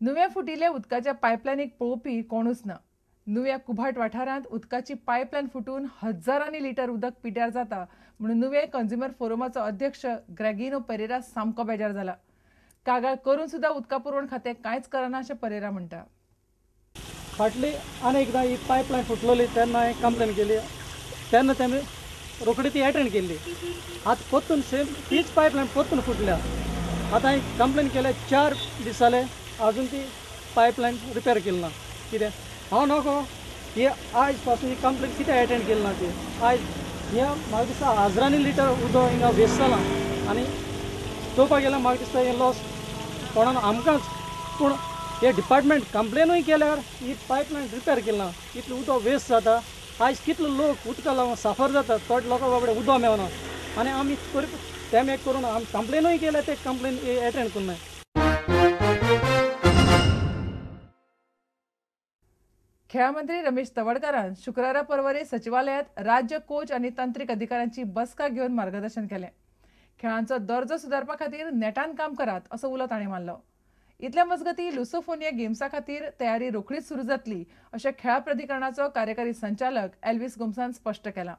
नुव्या फुटिल्ल्या उदकाच्या पायपलायनीक पळोवपी कोणूच ना. नुव्या कुभाट वाठारांत उदकाची पायपलायन फुटून हजारांनी लिटर उदक पिड्यार जाता म्हणून नुवें कंज्युमर फोरमाचो अध्यक्ष ग्रेगिनो परेरा सामको बेजार जाला. कागाळ करून सुद्दां उदका पुरवण खातें कांयच करना अशें परेरा म्हणटा. फाटली आनी एकदां ही पायपलायन फुटलेली तेन्ना हांवें कंप्लेन केली, तेन्ना तेमी रोखडी ती एटेंड केल्ली. आतां परतून सेम तीच पायपलायन परतून फुटल्या. आतां हांवें कंप्लेन केल्या 4 दीस जाले, अजून ती पायपलायन रिपेर केली ना. कितें हांव नको ही आयज पासून ही कंप्लेन कितें एटेंड केली ना ती. आयज हे म्हाका दिसता हजारांनी लिटर उदक हिंगा वेस्ट जालां आनी चोवपाक गेल्यार म्हाका दिसता हें लॉस कोणाक आमकांच. पूण हे डिपार्टमेंट कंप्लेनूय केल्यार ही पायपलायन रिपेर केली ना, इतलें उदक वेस्ट जाता. आयज कितलो लोक उदका लागून साफर जाता, थोडे लोकां बाबडे उदक मेळना आनी आमी तरी तेम एक करून आमी कंप्लेनूय केल्या, ते कंप्लेन एटेंड करूं ना. खेळां मंत्री रमेश तवडकारान शुक्रारा परवरे सचिवालयांत राज्य कोच आनी तंत्रीक अधिकाऱ्यांची बसका घेवन मार्गदर्शन केलें. खेळांचो दर्जो सुदारपा खातीर नेटान काम करात असो उलो ताणें मारलो. इतल्या मजगतीं लुसोफोनिया गेम्सा खातीर तयारी रोखडीच सुरू जातली अशें खेळां प्राधिकरणाचो कार्यकारी संचालक एल्विस गोम्सान स्पश्ट केलां.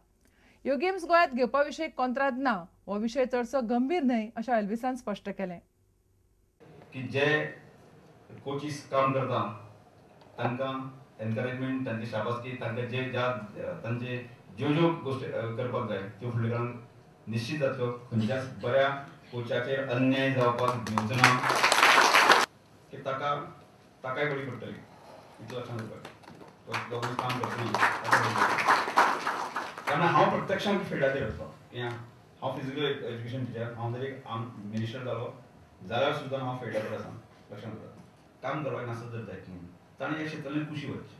ह्यो गेम्स गोंयांत घेवपा विशीं कोंत्राद ना, हो विशय चडसो गंभीर न्हय अशें एल्विसान स्पश्ट केलें. की जे कोचीस काम करता तांकां एनकरेजमेंट, तांची शाबासकी, तांकां जे ज्या तांचे ज्यो ज्यो गोश्टी करपाक जाय त्यो फुडल्या काळान निश्चित जातल्यो. खंयच्याच बऱ्या कोचाचेर अन्याय जावपाक दिवचो ना की ताका ताकाय बरी पडटली इतलें लक्षांत दवरपाक. जो कोण काम करता कारण हांव प्रत्यक्षान फिल्डाचेर आसता. हांव फिजिकल एज्युकेशन टिचर, हांव जरी मिनिस्टर जालो जाल्यार सुद्दां हांव फिल्डाचेर आसा. लक्षांत दवरात, काम करपाक नासत जर जायत न्ही ताणें ह्या क्षेत्रांतल्यान कुशी वचची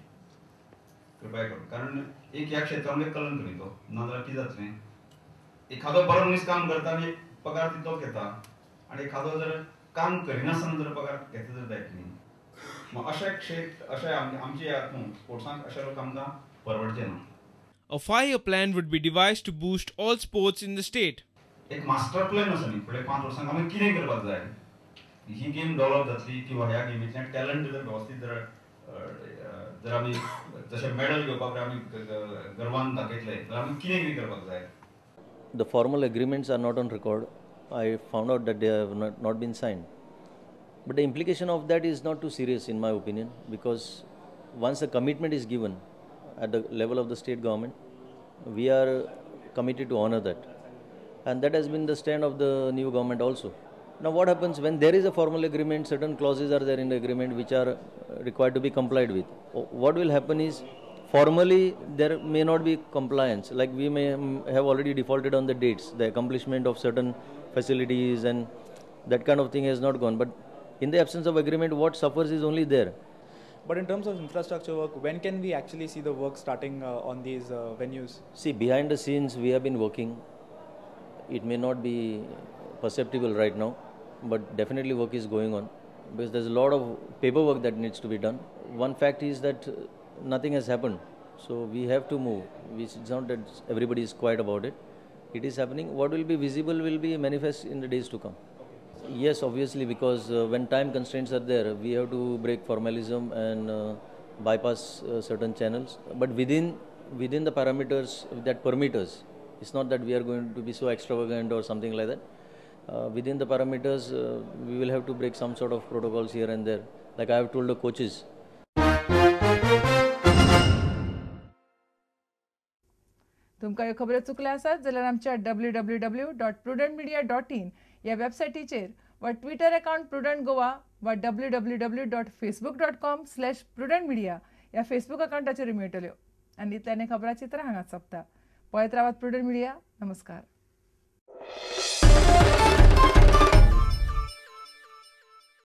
कृपया करून. कारण एक ह्या क्षेत्रांतलें कलंक न्ही तो, नाजाल्यार कितें जातलें, एखादो बरो मनीस काम करता आनी पगार तितलोच घेता आनी एखादो जर काम करिनासतना जर पगार घेता जर जायत न्ही, मग अशें क्षेत्र अशें आमचे हातूंत स्पोर्ट्सांत अशे लोक आमकां परवडचे ना. A 5-year plan would be devised to boost all sports in the state. एक मास्टर प्लॅन आसा न्ही, फुडल्या 5 वर्सांक आमी कितें करपाक जाय, ही गेम डेव्हलप जातली किंवा ह्या गेमींतल्यान टॅलंट जर वेवस्थीत जर जर आमी जशें मेडल घेवपाक आमी गर्वान दाखयतले जाल्यार आमी कितें कितें करपाक जाय. The formal agreements are not on record. I found out that they have not been signed. But the implication of that is not too serious in my opinion, because once a commitment is given at the level of the state government, we are committed to honor that. And that has been the stand of the new government also. Now what happens when there is a formal agreement, certain clauses are there in the agreement which are required to be complied with. What will happen is, formally there may not be compliance, like we may have already defaulted on the dates, the accomplishment of certain facilities and that kind of thing has not gone. But in the absence of agreement, what suffers is only there. But in terms of infrastructure work, when can we actually see the work starting on these venues? See, behind the scenes we have been working. It may not be perceptible right now, but definitely work is going on, because there's a lot of paperwork that needs to be done. One fact is that nothing has happened, so we have to move. It's not that everybody is quiet about it. It is happening. What will be visible will be manifest in the days to come. Yes, obviously, because when time constraints are there, we have to break formalism and bypass certain channels. But within the parameters that permit us, it's not that we are going to be so extravagant or something like that. Within the parameters, we will have to break some sort of protocols here and there. Like I have told the coaches. तुमकां ह्यो खबरो चुकल्या आसात जाल्यार आमच्या www.prudentmedia.in ह्या वेबसायटीचेर वा Twitter account prudent Goa वा www.facebook.com/prudentmedia ह्या फेसबूक अकाउंटाचेर मेळटल्यो. आनी इतल्यान खबराचित्र हांगाच सोंपता. पळयत रावात प्रुडंट मिडिया. नमस्कार.